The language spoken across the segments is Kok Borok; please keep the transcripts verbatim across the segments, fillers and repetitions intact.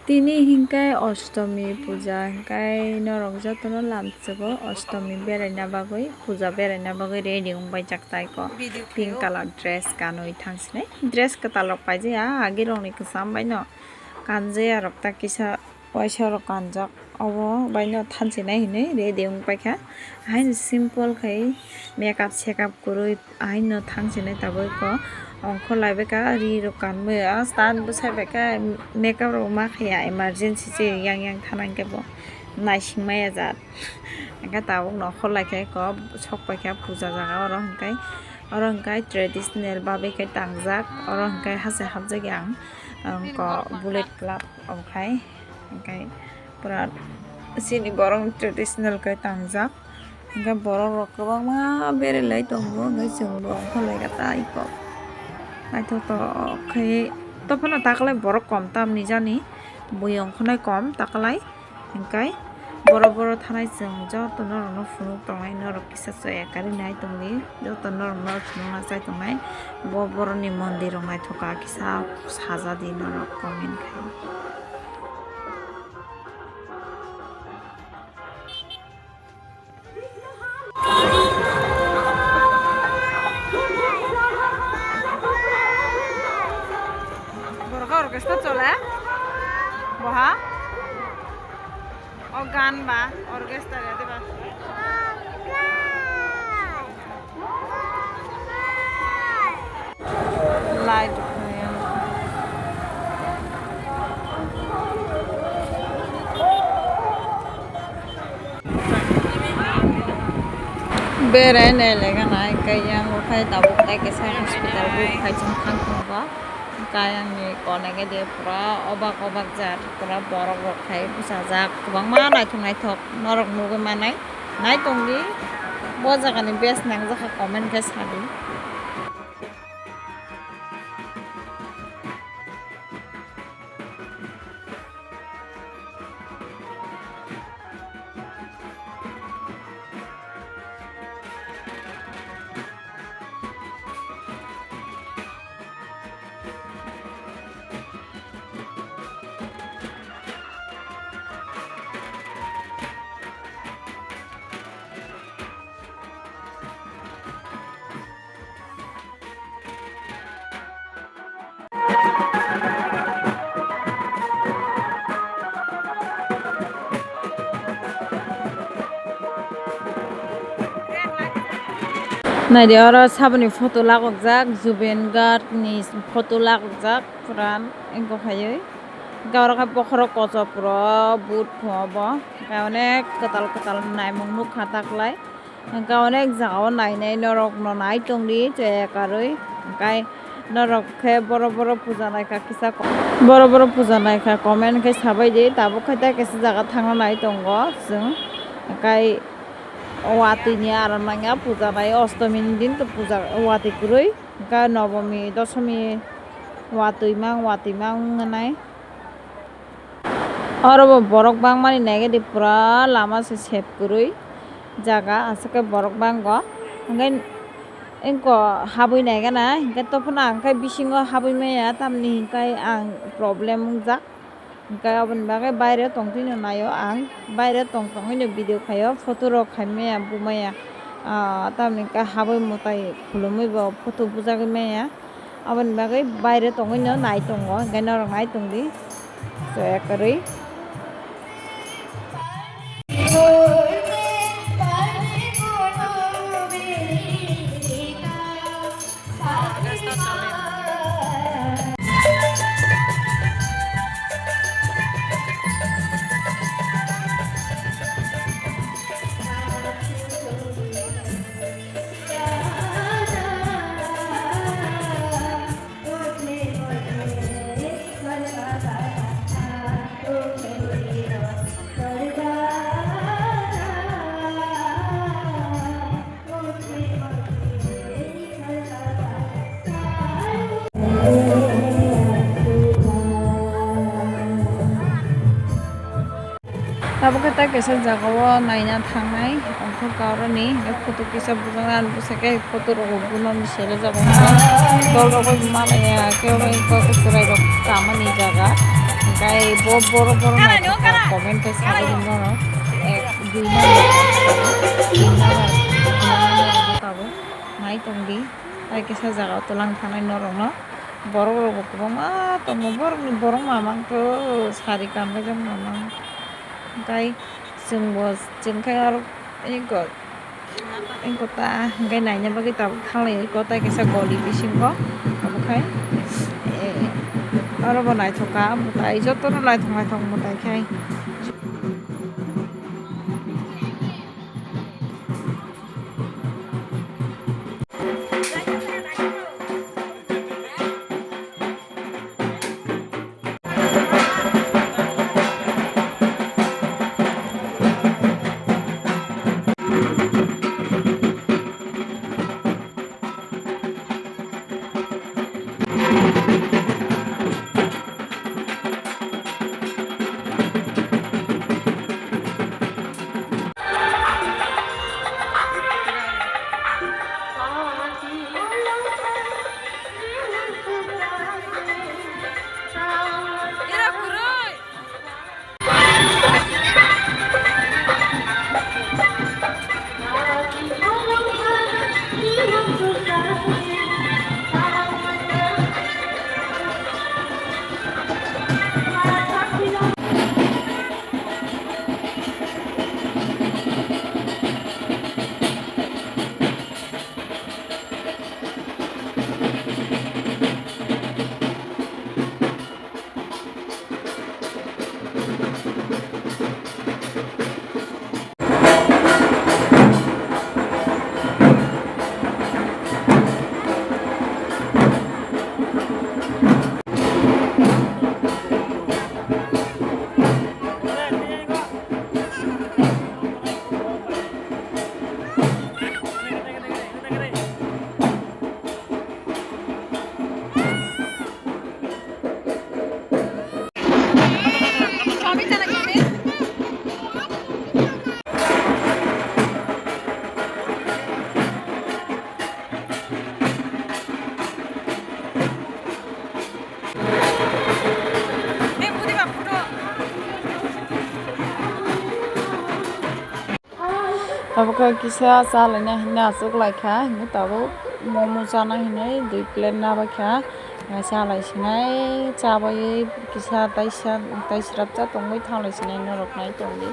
Tini hinkhe Ostomi puja hinkhe norok jotono lamsogo Ostomi beraina bagwi, puja beraina bagwi ready wngbaijak taiko. Pink colour dress kanwi thangsinai. Dress kwtal rok paijaya, agirokni kwcham baino kanjaya rok ta kisa waisa rok kanjak. Obo baino thansinai hinwi ready wngpaikha. Haino simple khai makeup sekap kwrwi. Aino thang sinai tabuk ko ongkhor lai bai ka ri rok kanmui o stand bwsai bai ka makeup rok ma khaiya emergency se yang yang thana hwnkhe bo naising maya jat hwnkhe tabuk no ongkhor lai khe ko sok pai kha puja jaga oro hwnkhe oro hwnkhe traditional babe khe tangjak oro hwnkhe hachai hapjak yang ko bullet club okhai hwnkhe pura chini borok traditional khe tangjak. Hingke borok rok kwbangma berelai tongo, hingke chwng bo ongkhorlai kha tai kok. Naithotok khe, tophano taklai borok kom tamni jani, bui ongkhornai kom taklai. Hingke borok borok thanai chwng joto norokno phunuk tongnai, norok kisa chaya karwi nai tongdi, joto norokno phunukna chai tongnai. Bo borokni mondir rok naithoka kisa sajadi norok comment khai. Borok orchestra chole? Boha? O gan ba orchestra ya diba? Light. Berai nai lega nai khe yang bo khai tabuk tai kaisa hospital bo khai chwng thang thang ba kayang ni connect de pura obak obak jat pura borok rok khai bwsajak kwbangma naithok naithok norok nugwi manai. Naitongdi bo jagani best nangjakha comment khe sadi. Naidi oro saboni photo lagokjak, Zubeen Garg ni photo lagokjak, puran wngkha phaiwi. Hwnkhe oro khe bokhorok kochopro but phuno bo, hwnkhe onek kwtal kwtal naimung nukha taklai. Hwnkhe onek jagao nainai norokno nai tongdi chaya karwi. Hwnkhe norok khe boro boro puja naikha kisa ko-, boro boro puja naikha comment khe sabaidi tabuk khe tei kaisa jaga thangna nai tongo chwng. Hwnkhe watwi ni aram nangya puja nai ostomi ni din to puja watwi kwrwi hwnkhe nobomi dosomi watwi mang watwi mang wngnai. Oro bo borok bangmani naigadi pura lama se sep kwrwi jaga aswk khe borok bango hwnkhe wngkha habwi naigana hwnkhe tophano ang khe bisingo habwi maya tamni hwnkhe ang problem wngjak hwnkhe aboni bagwi baire tongtwino naio ang baire tong tongwino video khaio photo rok khai maya bumaya tamni hwnkhe habwi mwtai khulumwi bo photo bujagwi maya. Aboni bagwi baire tongwino nai tongo, hwnkhe norok nai tongdi. Chaya kwrwi. Tabuk khe tei kaisa jagao naina thangnai, ongkhor kaurani, hwnkhe photo kisa bujaknani bwsakhe photo rok bo buno ni selejak, hwnkhe dol rok bai bo ma laiya, kebo bai kok chwrai rok chamani jaga, Tei bo borok borok naithok comment khe sabai rwmano. Ek, dui number, tin number, tin number tabuk nai tongdi. Tei kisa jaga o twlang thanai norokno. Borok rok bo kwbangma tongo. Borok ni borok mamang khe sari kanjak mamang. Tei chwng bo chwng khe aro ego. Eko ta hingke naina bagwi tabuk thanglai eko tai kaisa goli bisingo obokhai, eh, oro bo naithoka mwtai jotono naithok naithok mwtai khai. Tabuk khe kisa chalaina hinwi achuk laikha, hinwi tabuk momo chana hinwi dui plate nabaikha, chalai sinai chabaiwi kisa taisa taisrapsa tongwi thanglai sinai norok nai tongdi.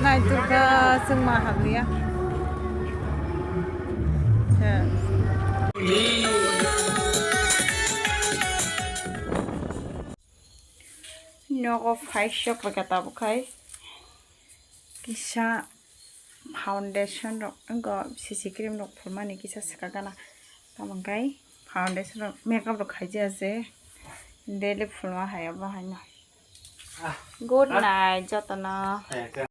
Naitukha chwngma hamya. Nogo phai sok bai kha tabuk khai kisa foundation rok wngkha, C C cream rok phulmani kisa swkagana. Tamo khe foundation rok makeup rok khaijak se daily phulma hai obo haino. Good night jotono.